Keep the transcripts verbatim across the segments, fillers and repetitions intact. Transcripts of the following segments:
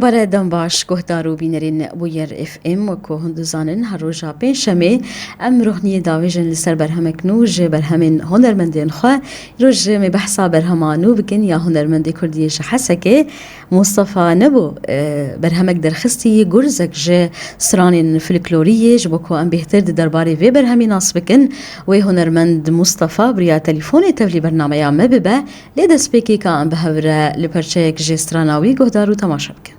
Bare dem baş, guhdar û bînerên Bûyer F M, wek ku hûn dizanin, her roja pêncşemê em rohniyê davêjin li ser berhemek nû ji berhemên hunermendên xwe. Îro jî em ê behsa berhema nû bikin ya hunermendê kurdî yê ji Hesekê, Mustafa Nebo, e, berhemek derxistî, gurzek ji stranên folklorî yê, ji bo ku em bêhtir di derbarê vê berhemî nas bikin, wê hunermend Mustafa bi riya telîfonê tevlî bernameya me bibe. Lê destpêkê ka em bi hev re li perçeyek ji strana wî guhdar û temaşe bikin.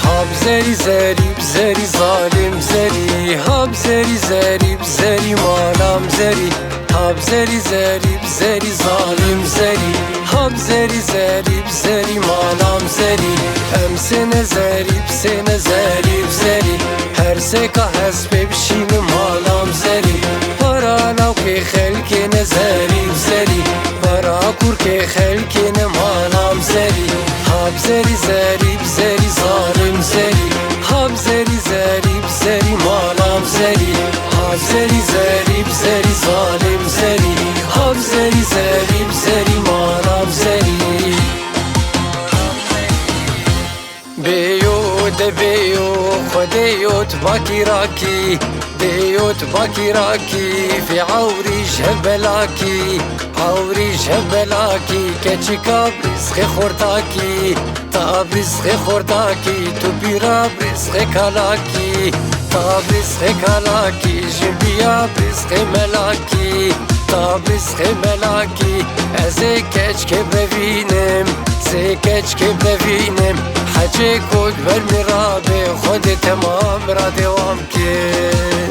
Hab zerî zerî bi zerî zalim zerî, hab zerî zerî bi zerî malam zerî, hab zerî zerî bi zerî zalim zerî, hab zerî zerî bi zerî malam zerî, em sêne zerî bi sêne zerî bi zerî, her sêka hespê bişînim malam zerî, para lawkê xelkê ne zerî bi zerî, para kurkê xelkê ne malam zerî, hab zerî zerî bi zerî zalim zerî, hab zerî zerî bi zerî malam zerî, hab zerî zerî bi zerî zalim zerî, hab zerî zerî bi zerî malam zerî. Bêyo de bêyo, xwedê yo tu bakî rakî, dê yo tu bakî rakî, vê ewrî ji hev belakî, ewrî ji hev belakî, keçika bi rîzxê xortakî, ta bi rîzxê xortakî, tu bîra bi rîzxê kalakî, ta bi rîzxê kalakî, ji biya bi rîzxê melakî. Ta bi rîzxê melakî, ez ê keçkê bevînim, sê keçkê bevînim. Hecê ku li ber min rabe, Xwedê temam ra dewam kir.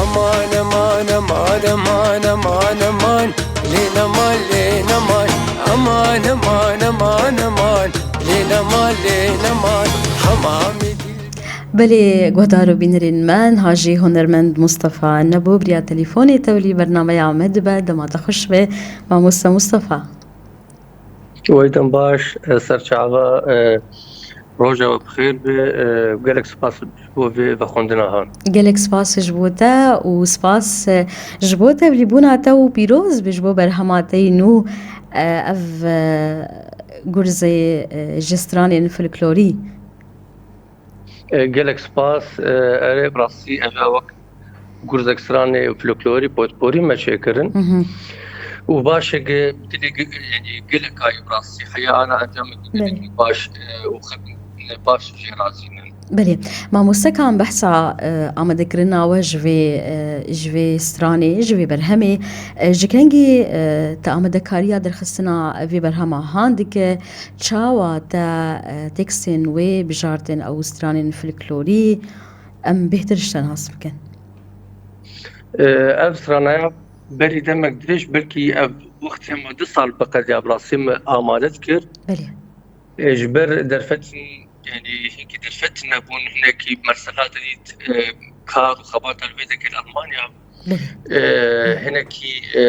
Aman, aman, aman, aman, aman, aman, lê neman, lê neman. Aman, aman, aman, aman, lê neman, lê neman. Hemamê dîl Belê, guhdar û bînerên me, niha jî hunermend Mustafa Nebo bi riya telîfonê tevlî bernameya me dibe, dema te xweş be, mamoste Mustafa. Wey dem baş, e, serçava, e, roja we bi xêr be, e, gelek spas ji bo vê vexwendina han. Gelek spas ji bo te û spas, e, ji bo tevlîbûna te û pîroz be ji bo berhema te yî nû, e, ev, e, gurzê, e, ji stranên folklorî. E, gelek spas. E, erê, bi rastî ev e wek gurzek stranê folklorî potporî me çêkirin. Mhm. Û başek, e, dilê ge-, yanî gelek ayî bi rastî heya ana encamekî Belê. gelekî baş, e, û xelk baş jê razî ne. Belê. Mamoste, ka em behsa, e, amadekirina we ji vê, e, ji vê stranê, ji vê berhemê, e, ji kengî, e, te amadekariya derxistina vê berhema han dike, Çawa te, e, tekstên wê bijartin ew stranên folklorî, em bêhtir ji te nas bikin? E, ev stranaya berî demek dirêj, belkî ev wextê me du sal bi qediya bi rastî me amade dikir. Belê. E, ji ber derfetin, yanî hinkî derfetin nebûn, hinekî mersela te dît, e, kar û xebata li vê dike li Almanya. Belê. E, hinekî, e,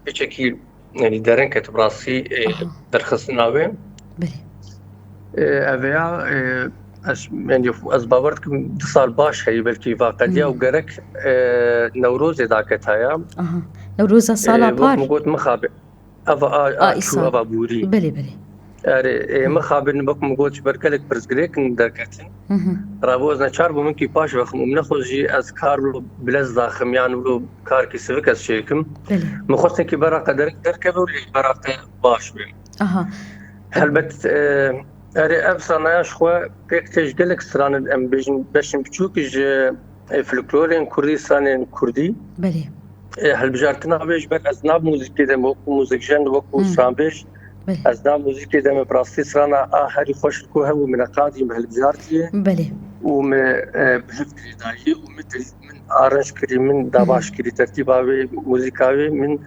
piçekî, yanî derin ket bi rastî, e, Aha. derxistina wê. Belê. E, ev ya, e, ez, yanî ez bawer dikim du sal baş heye, belkî va qediya Hı. û gerek, e, Newrozê daketaya. Aha. Newroza sala E, wek par. min got, mixabin. Eva a, A, a çû, îsal. eva bûrî. Belê, belê. Erê, ê, Hı. mixabin wek min got, ji ber gelek pirsgirêkin derketin. Hı hı. Rabû ez neçar bûm, min kî paş vexim û min nexwest jî ez kar wilo bilez daxim, yan wilo karkî sivik ez çêkim. Belê. Min xwestin kî bera qe derek derkeve û lê bera qe baş be. Aha. Helbet, e, erê, ev stranaya ji xwe pêk tê ji gelek stranin, em bêjin beşên biçûk ji, e, folklorên kurdî, stranên kurdî. Belê. E, hilbijartina wê ji ber ez nav muzîkê de me wekû muzîkjen, wekû Hmm. stranbêj, Belê. ez nav muzîkê de me bi rastî strana a herî xweş ku hebû min neqandî, me hilbijartiye Belê. û me, e, bi hev girêdayî û min te-, min arenj kirî, min dabaş Hmm. kirî, tertîba wê, muzîka wê min,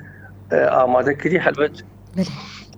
e, amade kirî. Helbet, Belê.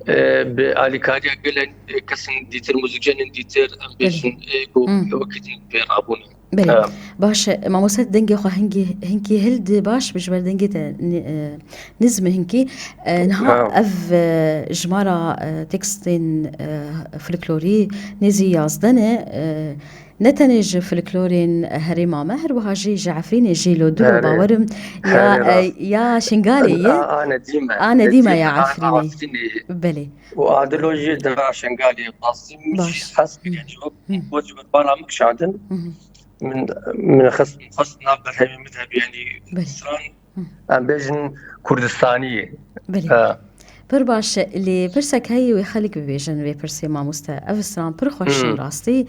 e, bi alîkariya gelek, e, kesin dîtir, muzîkjenên dîtir, em Belê. bêjin, e, ku Hmm. wekî din pê rabûne. Belê. Ha. Baş e, mamoste, dengê xwe hingî, hinkî hildi, baş bi ji ber dengê te ni-, e, nizm e hinkî. E, niha Ha. ev, e, jimara, e, tekstên, e, folklorî nêzî yazdeh ne, e, Ne tenê ji folklorên herêma me, her wiha jî ji Efrînê jî lo dilo Herê. bawerim ya, Herê rast. e, ya Şingalê ye. A, a Nedîme. A Nedîme ya Nedîme, a Efrînê. Efrînê. Belê. Û Adilo jî dera Şingalê. Rastî min Baş. jî hes kir, yani, wek Hı. got ji min bala min kişandin. Hı hı. Min, min xist, min xist nav berhemê min de, yani, Belê. stran, Hı. em bêjin Kurdistanî. Belê. E. Pir baş e. Lê pirsek heye wê xelk bibêjin vê pirsê, mamoste. Ev stran pir xweş in Hmm. rastî.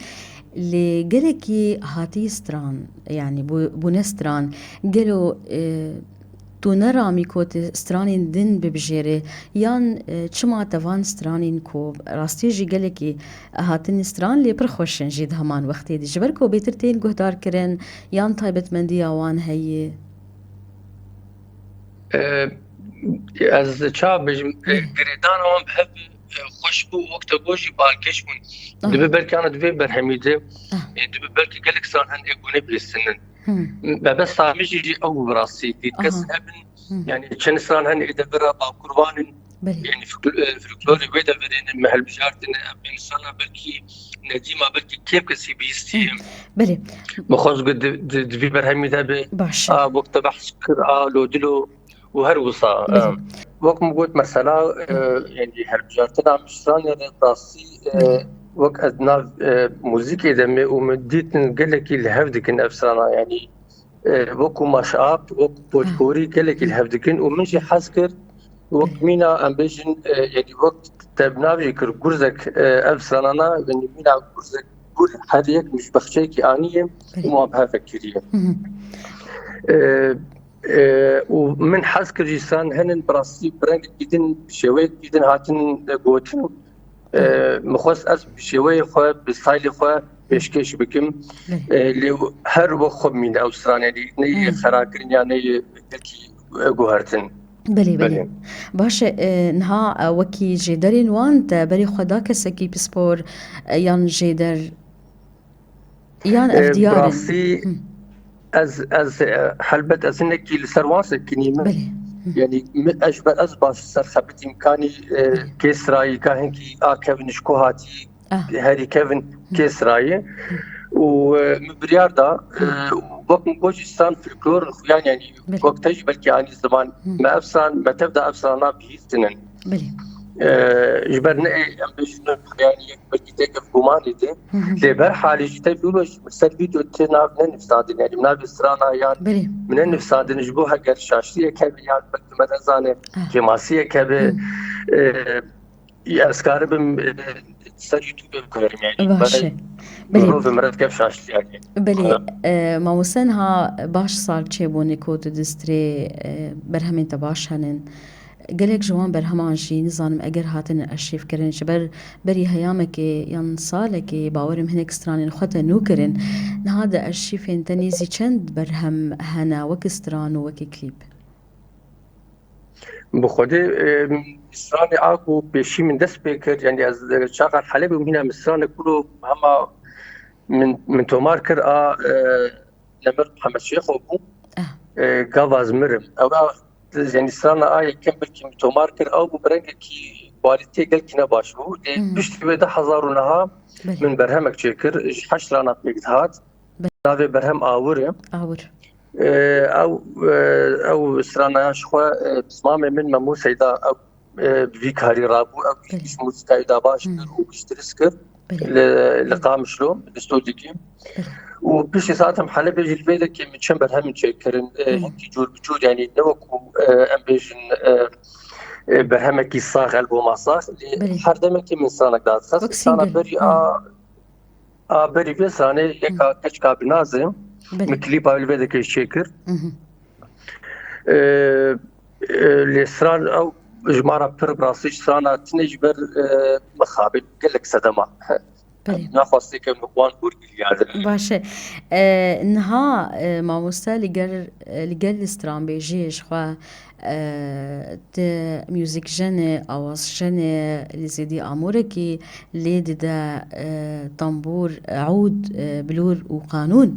Lê gelekî hatî stran, yani bû-, bûne stran. Gelo, e, tu neramî ku tu stranên din bibijêrî? Yan, e, çima te van stranên ku rastî jî gelekî hatin stran lê pir xweş in jî di heman wextê de? Ji ber ku bêtir tên guhdarkirin yan taybetmendiya wan heye? E, ez ça bêjim, e, Hı. girêdana wan bi hev, e, xweş bû, wek te got jî balkêş bûn. Aha. Dibe belkî ana di vê berhemî de, Ah. e, dibe belkî gelek stran hene ê ku nebihîstinin. Hı. Mebesta min jî, jî ew bû bi rastî. Kes Aha. hebin, Hı. yani çend stran hene ê devera bakur wan in, Belê. yani folkl-, e, folklorê wê deverê ne, me hilbijartine, em ê insana belkî Nedîma belkî kêm kesî bihîstiye. Hı. Belê. Bi xwe zû di, di, di vî berhemî de be. Baş e. A, wek te behs kir, a, lodilo û her wisa. Belê. E, wek min got mesela, e, Hı. yani hilbijartina min stranê re rastî, e, Belê. wek ez nav, e, muzîkê de me û min dîtin gelekî li hev dikin ev strana, yani e, wekû maşab, wekû potporî gelekî li hev dikin û min jî hez kir, wek mîna em bêjin, e, yani wek te bi navê kir gurzek, e, ev stranana, yani mîna gurzek, gur her yek min ji bexçeyekî aniye û wan bi hev ve kiriye. Hı hı. E, e, û min hez kir jî stran hene bi rastî bi rengekî din, bi şêweyekî din hatin, e, gotin. E, min xwest ez bi şêweyê xwe, bi staylê xwe pêşkêş bikim. Belê. E, lê her wek xwe bimîne ew stran, yanî ne yê Hı. xera kirin ya ne yê belkî, e, guhertin. Belê, belê. Belê. Baş e, e, niha, e, wekî jêderên wan te berê xwe da kesekî pispor, e, yan jêder? Yan ev E, diyar in? Rastî Hı. ez, ez, e, helbet ez hinekî li ser wan sekinî min. Belê. Hı. Yani mi, ez ji ber ez baş ser xebitîm kanî, e, Belê. kêsrayî ka hinkî a kevin ji ku hatî, Ah. herî kevin Hı. kêsrayî. Hı. Û, e, min biryar da, Hı. e, wek min got jî stran folklor xuyan, yani Belê. wek te jî belkî anî ziman Hı. me ev stran, me tev da ev strana bihîstinin. Belê. Ee, ji ber ne em bêjin ne, yani yek belkî têkevgumanê de. Hı hı. Lê berhalî jî te bîro jî min ser vîdeo tê nav nenivsandin. Yani navê strana yan Belê. min nenivsandin ji bo heger şaştiyek hebe yan belkî me nezane Ah. kêmasiyek hebe. Hı. Ee, ez karibim, e, ser YouTube biguherim yani. Baş e. Belê. Mirovê min re dikev şaştî yani. Belê, Ha. e, mamoste niha baş sal çêbûne ku tu di strê, e, berhemên te baş henin. Gelek ji wan berheman jî, nizanim eger hatine arşîvkirin, ji ber berî heyamekê yan salekê, bawerim hinek stranên xwe te nû kirin. Niha di arşîvên te nêzî çend berhem hene, wek stran û wekî klîp? Bi Xwedê, e, stranê a ku pêşî min dest pê kir, yani ez, e, çaxa Helebê û mîna min stranê kuro hema min, min tomar kir a, e, Nemir Mihemed Şêxo bû. Ah. E, Gava ez mirim. Ew a, yani strana a yekem belkî min tomar kir, ew bû bi rengekî kwalîtê gelkî ne baş bû. Lê Hmm. piştî wê du hezar û neh Belê. min berhemek çêkir, ji heşt strana pêk dihat. Belê. Navê berhem Awir e. Awir. E, ew, e, ew strana ya ji xwe, e, bi zilamê min Memo Seyda ew, e, bi vî karî rabû, ew Belê. ji muzîkayê da baş Hmm. kir û giş dirist kir. Belê. Li, li Qamişlo, li Stodikî. Belê. Û piştî saetim Helebê jî li vê dekê min çend berhemin çêkirin. E, Hı. hinkî cûr bi cûr, yanî ne wekû, e, em bêjin, e, e, berhemekî sax, alboma sax. Lê Belê. her demekê min stranek dadixist. Wek Strana single. berî Hı. a, a berî vê stranê yeka Hı. keçka bi nazê Belê. min klîpa li vê dekê çêkir. Hı hı. E, e, lê stran ew ji me re pir bi rastî ji strana tune ji ber, e, mixabin gelek sedema. Belê. Naxwastê ke min wan hûr giriyandin. Baş e. E, niha, e, mamoste li gel, li gel stranbêjiyê ji xwe, e, tu muzîkjen e, awazjen e, li zêdî amorekî lê dide, e, tambûr, e, ûd, e, bilûr û qanûn.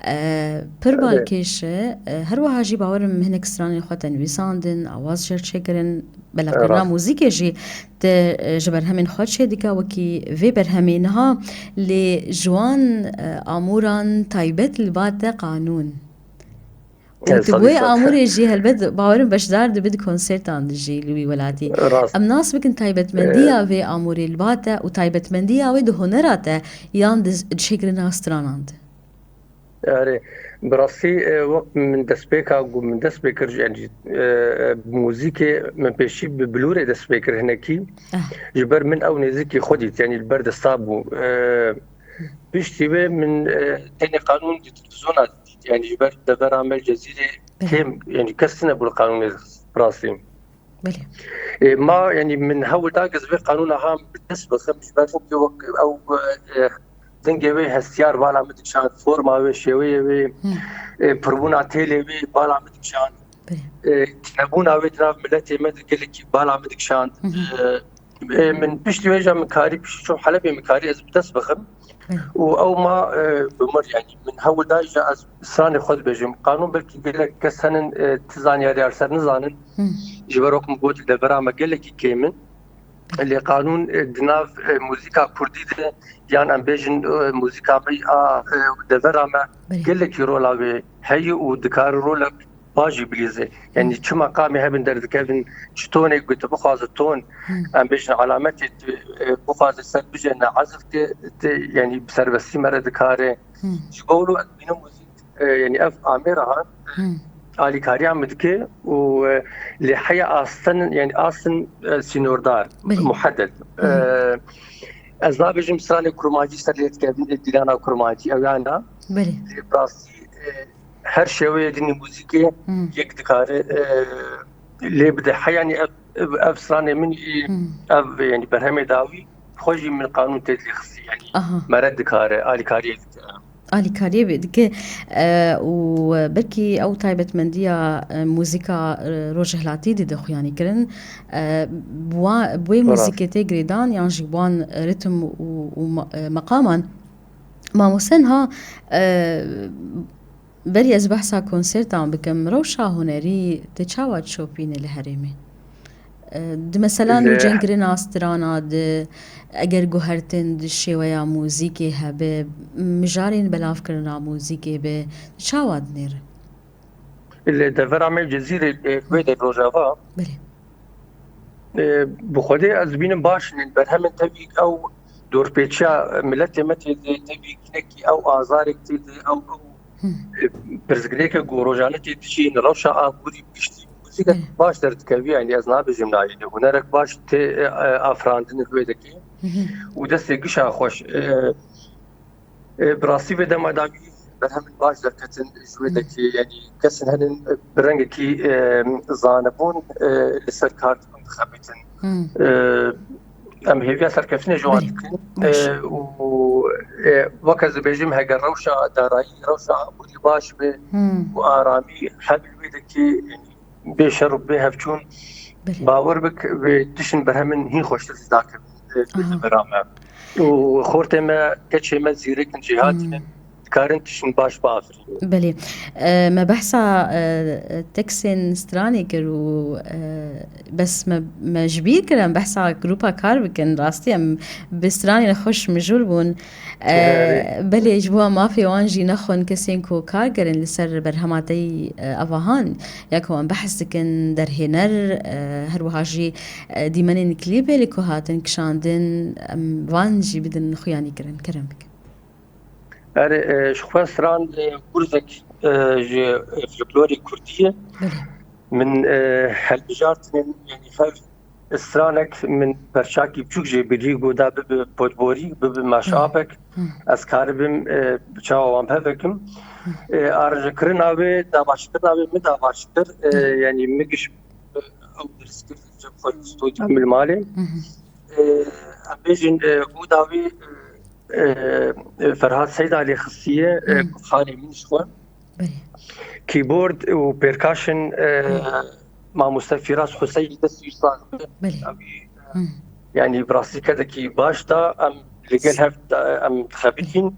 E, pir balkêş e, e, her wiha jî bawerim hinek stranên xwe te nivîsandin, awaz jê çêkirin, belavkirina mûzîkê jî te, e, ji berhemên xwe çêdike wekî vê berhemê niha, lê ji wan, e, amûran taybet li ba te qanûn. Û tu bi wê amûrê jî helbet bawerim beşdar dibe di konsertan de jî li wî welatî. Em nas bikin taybetmendiya vê amûrê li ba te û taybetmendiya wê di hunera te yan di, di çêkirina stranan de. Erê, bi rastî, e, wek min destpêka ku min dest pê kir, yani, e, e, bi muzîkê min pêşî bi bilûrê dest pê kir hinekî. Ah. Ji ber min ew nêzîkî xwe dît, yani li ber desta bû. E, piştî wê min, e, tenê qanûn di televîzyona dît, yani ji ber devera me Cezîrê kêm, yani kes tune bû li qanûnê bi rastî. Belê. E, ma, yani min hewl da ez vê qanûna ha bi dest bixim, ji ber hinkê wek ew, e, dengê wê hestiyar bala min dikişand, forma wê, şêweyê wê, Hmm. e, pirbûna têlê wê bala min dikişand. Belê. E, tunebûna wê di nav miletê me de gelekî bala min dikişand. Hı hı. E, e, min piştî wê jî min karî piştî çûm Helebê min karî ez bi dest bixim. Hı. Û ew ma, e, bimir, yani min hewl da jî ez stranê xwe dibêjim. Qanûn belkî gelek kes henin, e, ti zanyariyar ser nizanin. Hı. Ji ber wek min got devera me gelekî kêm in. Lê qanûn, e, di nav, e, muzîka kurdî de yan em bêjin, e, muzîka me a, e, devera me Belê. gelekî rola wê heye û dikare rolek baş jî bilîze. Yani Hı. çi meqamê hebin derdikevin, çi tonek ku tu bixwaze ton, Hı. em bêjin alametê tu, e, bixwaze ser bijêne ezif ke, te, yani bi serbestî me re dikare. Hı. Ji bo wilo ez bînim muzîk, e, yani ev amêra ha, Hı. alîkariya min dike û, e, lê heya astin, yani astin, e, sînordar, Belê. muhedded. Hı. E, ez nabêjim stranê kurmancî ser lê dikevin, e, dîlana kurmancî, ew yana. Belê. Lê bi rastî, e, her şêweyê dinê muzîkê Hmm. yek dikare, e, lê bide. Heyanî ev, ev, ev stranê min, e, Hmm. ev, yani berhemê dawî, xwe jî min qanûn tê dilê xistî, yani Aha. mere dikare, alîkariyê dike. Alîkariyê bê dike, e, û belkî ew taybetmendiya, e, muzîka, e, rojhilatî dide xuyanî kirin. E, bi wa-, bi wê Rast. muzîkê tê girêdan yan jî bi wan ritm û, û ma-, e, meqaman. Mamoste niha, e, berî ez behsa konsertan bikim, rewşa hunerî te çawa dişopîne li herêmê? E, di mesela Li nûcenkirina strana de, eger guhertin di şêweya muzîkê hebe, mijarên belavkirina muzîkê be, çawa dinêre? Li devera me Cezîrê, e, wê de Rojava. Belê. E, bi Xwedê ez dibînim baş in, berhemên tevî ew dorpêçiya miletê me tê de, tevî hinekî ew azarek tê de, ew, ew, Hı. e, pirsgirêke ku rojane tê dişîn, rewşa aborî giştî, muzîkek Belê. baş derdikevî, yani ez nabêjim nayê de. Hunerek baş tê, e, e, afirandin wê dekê. Hı hı. Û destê gişa xweş. E, E, bi rastî vê dema dawî berhemên baş derketin ji wê Hı. dekê, yani kesin henin, e, bi rengekî, e, zanebûn, e, li ser kar dibin, dixebîtin. Hı. E, em hêviya serkeftinê ji wan Belê. dikin. Baş. E, û, e, wek ez dibêjim, heger rewşa darayî, rewşa aborî baş be Hı. û aramî heb li wê dekê, yani, bê şer û bê hevçûn, Belê. bawer bik, wê tiştin berhemin hîn xweştir zî dakevin, e, Aha. devera me. Û xortê me, keçê me zîrek in, jêhatî ne, Hmm. dikarin tiştin baş biafirînin. Belê. E, me behsa, e, teksên stranê kir û, e, bes me, me ji bîr kir em behsa grupa kar bikin. Rastî em bi stranên xweş mijûl bûn. E, Erê. belê ji bo mafê wan jî nexwin kesên ku kar kirin li ser berhema te yî, e, avahan. Ya ku em behs dikin, derhêner, e, her wiha jî, e, dîmenên klîpê li ku hatin kişandin, em van jî bidin xuyanî kirin. Kerem bikin. Erê, e, ji xwe stran, e, gurzek, e, ji, e, folklorê kurdî ye. Belê. Min, e, helbijartinên, yani her stranek min perçakî biçûk jê bidî, goda bibe potborî, bibe maşapek. Hı. Ez karibim, e, çawa wan bi hev vekim. Hı. E, aranjekirina wê, dabaşkirina wê min dabaş kir. E, Hı. yani min giş, e, ew dirist kir, cem xwe stûdya min li malê. Hı hı. E, em bêjin, e, goda wê, e, e, Ferhat Seyda lê xistiye, e, Hı. xanê min ji xwe. Belê. Keyboard û percussion, e, Hı. mamoste Firas Huseyî dest wî saz be. Belê. Ew, e, Hı. yani bi rastî kedekî baş da, em li gel hev, e, em dixebitîn.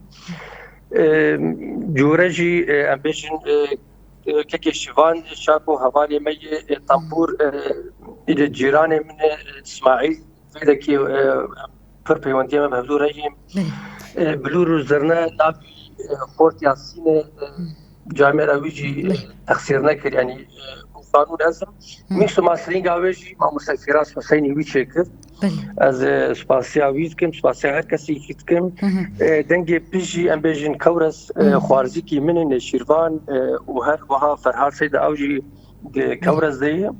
E, Cûre jî, e, em bêjin, e, e, kekê Şivan, Şabo, hevalê me yê, e, Tempûr, e, li cîranê min e, Îsmaîl, vê dekê, e, pir peywendiyê me bi hevdû re yê. E, Bilûr û Zirne navî, e, Xort Yasîn e, e, camêra wî jî, e, texsîr nekir, yanî, e, qanûn ez im. Mîks û masteringa wê jî mamoste Fîras Huseynî wî çêkir. Belê. Ez, e, spasiya wî dikim, spasiya her kesî jî dikim. E, dengê pişt jî em bêjin Kewres, e, xwarzîkî min in, Nêşîrvan, e, û her wiha Ferhad Seyda ew jî di Kewres de ye.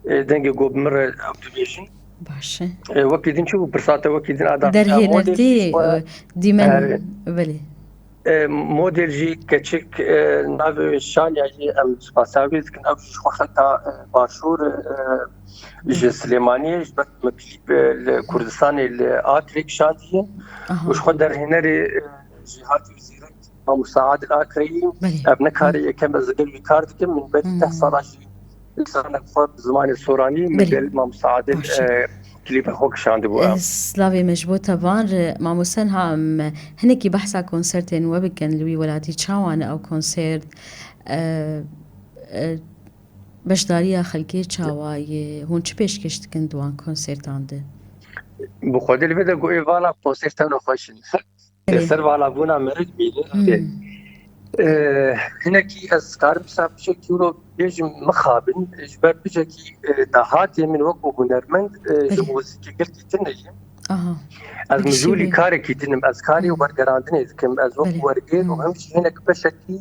E, dengê ku bi min re ew dibêjin. Baş e. E, wekî din çi bû pirsa te, wekî din ada Derhênertî, model jî xwe, e, dîmen, erê. Belê. E, model jî keçik, e, navê Şanya jî em spasiya wî dikin. Ew jî ji xwe xelka, e, Başûr, e, ji Silêmaniyê, ji ber me klîp, e, li Kurdistanê li Akrê kişandiye. Aha. Û ji xwe derhênerê, e, Jêhatî û Zîrek, Mamosta Adil Akreyî. Belê. Ev ne karê yekem ez li gel wî kar dikim. Min berî deh sala jî Strana xwe bi zimanê soranî min gel Mamosta Adil, e, klîpa xwe kişandibû. E, slavê me ji bo te van re, mamoste, niha em hinekî behsa konsertên we bikin li wî welatî. Çawa ne ew konsert? E, e, beşdariya xelkê çawa ye? Hûn çi pêşkêş dikin di wan konsertan de? Bi xwedê li vê de ku ê vala konsertano xweş in. Li ser valabûna meriv bînin. Ee, hinekî ez karim dîsa pişekî wilo bêjim mixabin, ji ber pişekî, e, dahatê min wekû hunermend, e, ji muzîkê gelkî din ye. Aha. Ez mijûlî karekî din im, ez karê wergerandinê dikim, ez wekû wergêr û him jî hinek beşekî,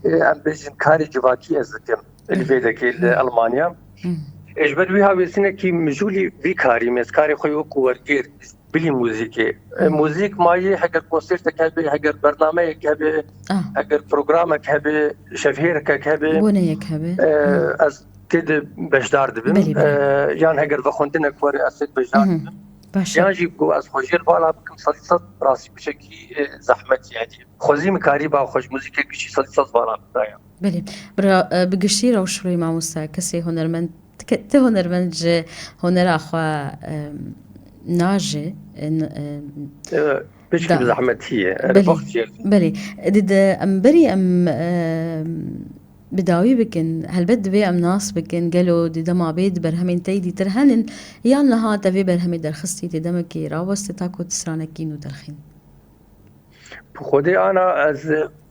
e, em bêjin karê civakî ez dikim. Li vê dekê li Elmanya. E, ji ber wî hawêzinekî mijûlî vî karî me, ez karê xwe wekû wergêr bilî muzîkê. E, muzîk mayê, heger konsertek hebe, heger bernameyek hebe, heger programek hebe, şevhêrekek hebe, Boneyek hebe. E, ez tê de beşdar dibim. Belê, belê. E, yan heger vexwendinek were, ez tê de beşdar dibim. Baş e. Yan jî ku ez xwe jêr vala bikim, sedî sed rastî pişekî, e, zehmet yanî. Xwezî min karîba xwe ji muzîkê gişî sedî sed vala bidaya. Belê. Bira, e, bi giştî rewş rûyê mamoste, kesê hunermend, ti ke-, ti hunermend ji hunera xwe, e, naje, e, n-, e, E, pişkî da- bi zehmetî ye. Belê, Erbax çêr. Belê. Di, di, em berî em, e, bi dawî bikin, helbet divê em nas bikin, gelo di dema bê di berhemên te yî dîtir henin, yan niha te vê berhemê derxistî, tê demekê rawestî ta ku tu stranekî nû derxîn? Bi xwedê ana ez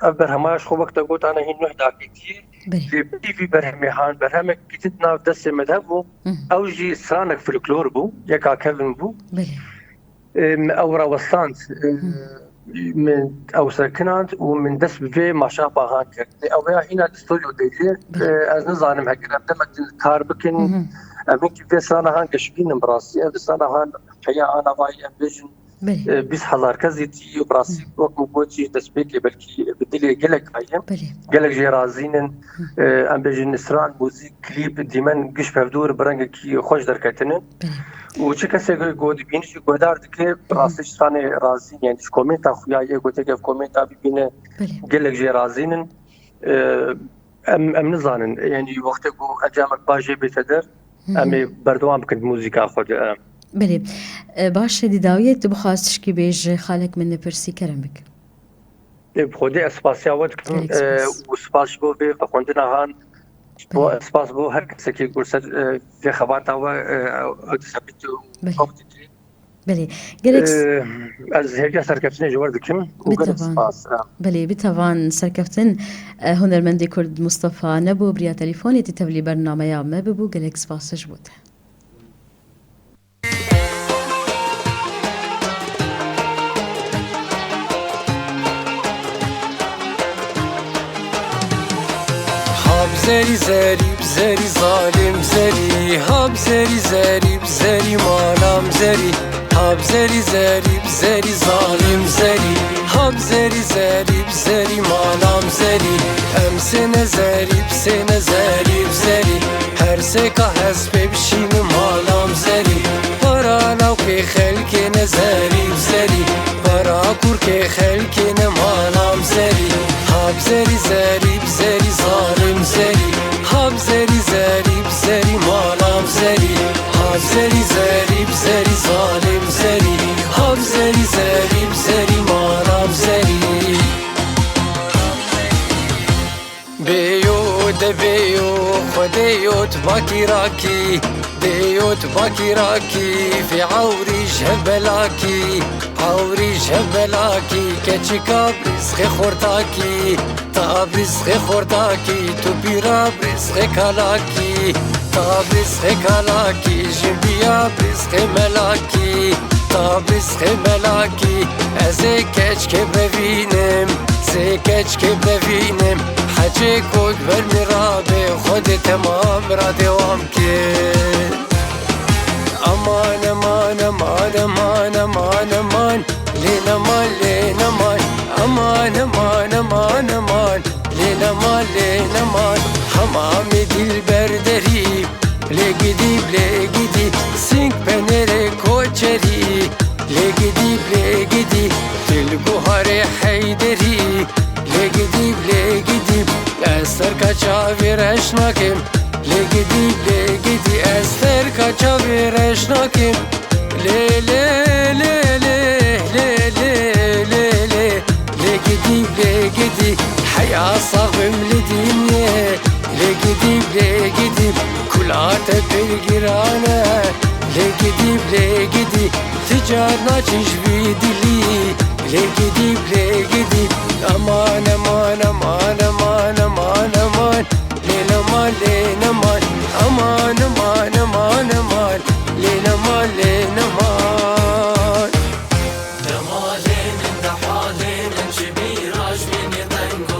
ev berhema ji xwe wek te got ana hîn nuh daketiyê. Belê. Lê berî vî berhemê han berhemek gitin nav destê me de bû. Hı. Ew jî stranek folklor bû, yeka kevin bû. Belê. Em, ew rawestand, e, Hı. min ew sekinand û min dest bi vê maşa bahan kir. Lê ew ya hîna di stûdyo de ye. Belê. E, ez nizanim heger em demek din kar bikin. Hı hı. Em hinkî vê strana han geşbînin bi rastî. Ev strana han heya ana vayî em bêjin Belê. E, bîst hezar kes zî tî, bi rastî, Hı. wek min got jî, destpêkê belkî bi dilê gelek aye. Belê. Gelek jê razîn in. Hı. E, em bêjin stran, muzîk, klîp, dîmen giş bi hevdû re bi rengekî xweş derketine. Belê. Û çi kesek ku dibîne jî guhdar dike, bi Hı hı. rastî ji stranê razîn, yanî ji komenta xuya yê gotek ev komenta bibîne Belê. gelek jê razîn in. E, em, em nizanin, yanî wextê ku encamek baş jê bête der, Hı hı. em ê berdewam bikin muzîka xwe de. Belê. E, baş e, di dawiyê tu bixwaz tişkî bêje, xalek min dipirsî, kerem bik. E, bi Xwedê ez spasiya we dikim, Gelek e, spas. û spas ji bo vê vexwendina han, ji bo Belê. spas bo her kesekî ku ser, e, vê xebata we, e, ew dixebit û Belê. ew dike. Belê. Gelek s- E, ez hêviya serkeftinê ji we dikim û gelek Bitavan. spas. E. Belê, bitavan serkeftin, e, hunermendê Kurd Mustafa Nebo bi riya telefonê tê tevlî bernameya me bibû. Gelek spas ji bo te. Hab zerî zerî bi zerî zalim zerî, hab zerî zerî bi zerî malam zerî, hab zerî zerî bi zerî zalim zerî, hab zerî zerî bi zerî malam zerî, em sê nezerî bi sê nezerî bi zerî, her sê ka hespê bişînim malam zerî, para navkê xelkê nezerî bi zerî, para kurkê xelkê ne malam zerî, hab zerî zerî bi zerî zalim zerî, hab zerî zerî bi zerî malam zerî, hab zerî zerî bi zerî zalim zerî, hab zerî zerî bi zerî malam zerî. Xwedê bêyo, Xwedê yot bakîrakî, dê yot bakîrakî, vê ewrî ji hev belakî, ewrî ji hev belakî, keçika brizxê xortakî, ta brizxê xortakî, tu pîra brizxê kalakî, ta brizxê kalakî, jinbiya brizxê melakî, ta brizxê melakî, ez ê keçkê bevînim, zê keçkê bevînim, hecê kot ber min rabe, Xwedê temam ra dewam ke. Aman, aman, aman, aman, aman, aman. Lê neman, lê neman. Aman, aman, aman, aman. Lê neman, lê neman. Hemamê dilber derî. Lê gidî, lê gidî. Sing penêrê koçerî. Lê gidî, lê gidî. Til guharê heyderî. Lê gidî, lê gidî. Ez terka çavê reş nakim. Lê gidî, lê gidî, ez terka çavê reş nakim. Lê, lê, lê, lê, lê, lê, lê, lê. Lê gidî, lê gidî, heya sax bim li dinyê. Lê gidî, lê gidî, kula te pir giran e. Lê gidî, lê gidî, ti carna çi ji vî dilî. Lê gidî, lê gidî, aman, aman, aman, aman, aman, aman. Lê neman, lê neman, aman, aman, aman, aman. Lê neman, lê neman. Demalê min de halê min çi bîra ji bînî tengo.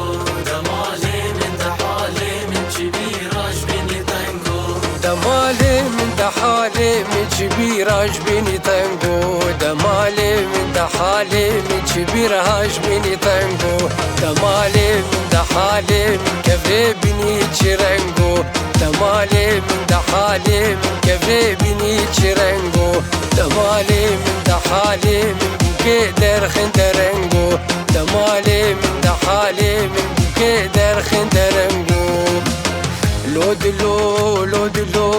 Demalê min de halê min çi bîra ji bînî tengo. Demalê min de halê min çi bîra ji bînî tengo. Demalê min de halê min çi bîra ji bînî tengo. Demalê min de halê min kevrê bînî çi rengo. Demalê min de halê min kevrê bînî çi rengo. Demalê min de halê min bûkê derxin derengo. Demalê min de halê min bûkê derxin derengo. Lo dilo, lo dilo,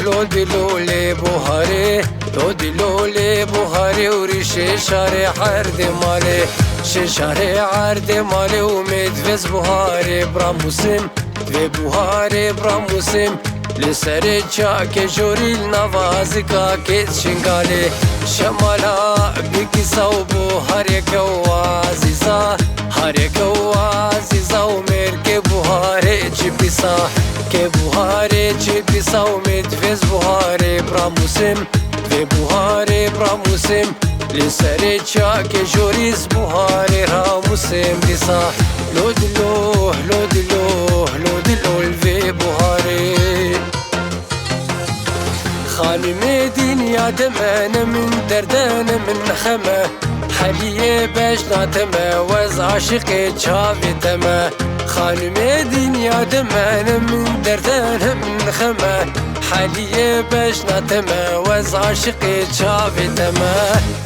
lo dilo lê buharê. Lo dilo lê buharê û rîşê şarê erdê malê. Şê şarê erdê malê û mêd vez buharê bira Musim. Vê buharê bira Musim, li serê çakê jorî li nava zikakê şingalê. Şemala bikisa û buharê kewa zîza. Harê kewa zîza û mêrkê buharê çi pîsa. Kê buharê çi pîsa û mêd vez buharê bira Musim. Vê buharê bira Musim, li serê çakê jorî z buharê ra Musim dîsa. Lo dilo, lo dilo, lo dilo li vê buharê. Xanimê dinya de me ne min derde ne min xeme. Heliyê beşna te me wez aşiqê çavê te me. Xanimê dinya de me ne min derde ne min xeme. Heliyê beşna te me wez aşiqê çavê te me.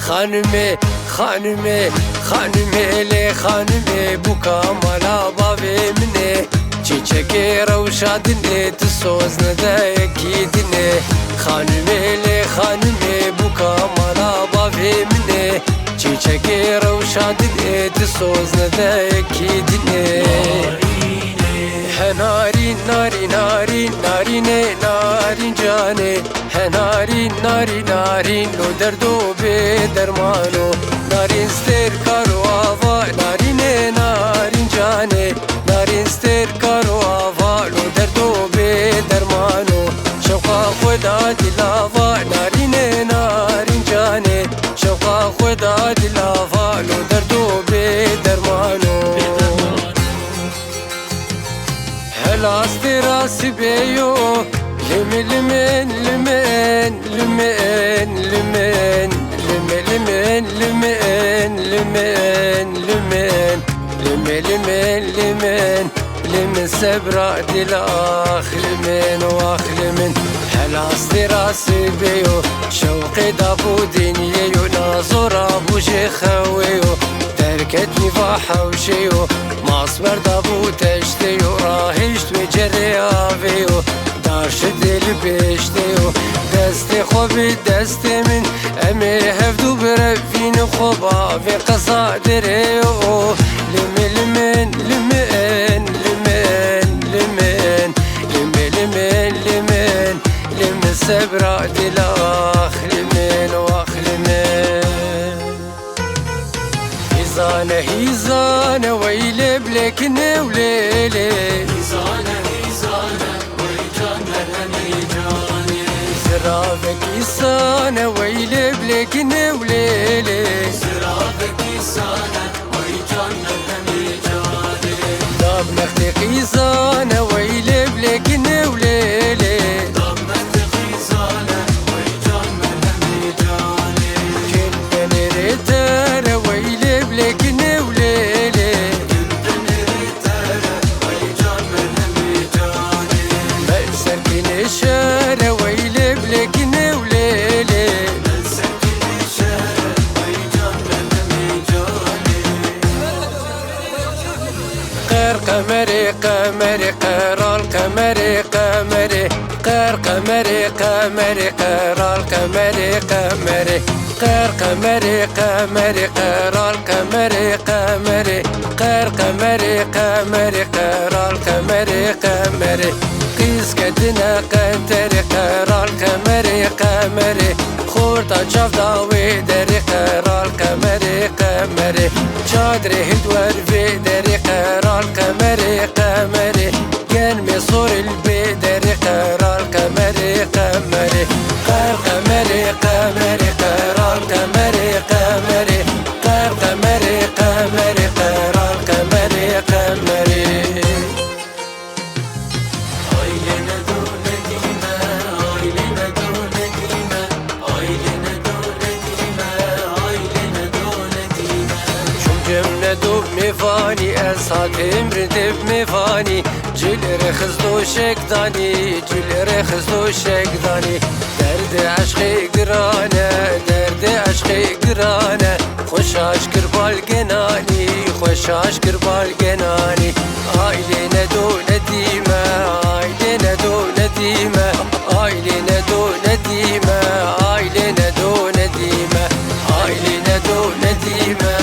Xanimê, xanimê, xanimê lê xanimê bûka mala bavê min ê. Çîçekê rewşa dinê tu soz nede yekî dinê. Xanimê lê xanimê bûka mala bavê min ê. Çîçekê rewşa dinê tu soz nede yekî dinê. He narîn, narîn, narîn, narînê, narîn canê. He narîn, narîn, narîn, lo derdo bê dermano. Narîn stêr kar û ava, narînê, narîn canê. Narîn stêr kar û ava, lo derdo bê dermano. Şewqa xwe da dilava, narînê, narîn canê. Şewqa xwe da dilava, lo derdo bê dermano. Hela stêra sibê yo, limin, limin, limin, limin, limin, limin, limin, limin, limin, limin, limin, limin, limin, limin, sebra dila ax limin, wax limin. Hela stêra sibê yo, şewqê da bû dinyê yo, na zora bû jê xewê yo. Derket nîva hewşê yo, mas berda bû teştê yo, rahişt wê cerê avê yo, dar şidê li pêştê yo. Destê xwe bi destê min, em ê hevdû birevînin xwe bavê qeza derê yo. Limin, limin, limin, limin, limin. sebra dila axlî min û axlî min. Hîzane, hîzane, weylê bilêkine û lêlê. Hîzane, hîzane, wey can merhemê canê. Ziravekî sane, weylê bilêkine û lêlê. Ziravekî sane, wey can merhemê canê. Dab nextê qîzane, weylê bilêkine û lêlê. Dab nextê qîzane, wey can merhemê canê. Kên penêrê tere, weylê bilêkine û lêlê. Kên penêrê tere, wey can merhemê canê. Mel serkînê şere, weylê bilêkine û lêlê. Mel serkînê şere, wey can merhemê canê. Qer qemerê, qemerê, qeral qemerê, qemerê. Qer qemerê, qemerê, qeral qemerê, qemerê. Qer qemerê, qemerê, qeral qemerê, qemerê. Qer qemerê, qemerê, qeral qemerê, qemerê. Qîz ketine qenterê, qeral qemerê, qemerê. Xorta çav da wê derê, qeral qemerê, qemerê. Çadrê hind wer vê derê, qeral qemerê, qemerê. Germê sorê li bê derê, qeral qemerê, qemerê. Qer qemerê, qemerê, qeral qemerê, qemerê. Qer qemerê, qemerê, qeral qemerê, qemerê. Aylê ne do ne dîme, aylê ne do ne dîme, aylê ne do ne dîme, aylê ne do ne dîme. Çûm cem ne do mêvanî, ez hatim rindê bi mêvanî. Cil rêxiz do şek danî, cil rêxiz do şek danî. Derdê eşqê giran e, derdê eşqê giran e. Xwe şaş kir bal genanî, xwe şaş kir bal genanî. Aylê ne do ne dîme, aylê ne do ne dîme, aylê ne do ne dîme, aylê ne do ne dîme, aylê ne do ne dîme,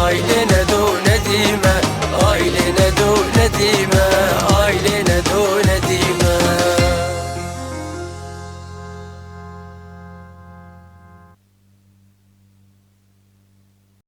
aylê ne do ne dîme, aylê ne do ne dîme,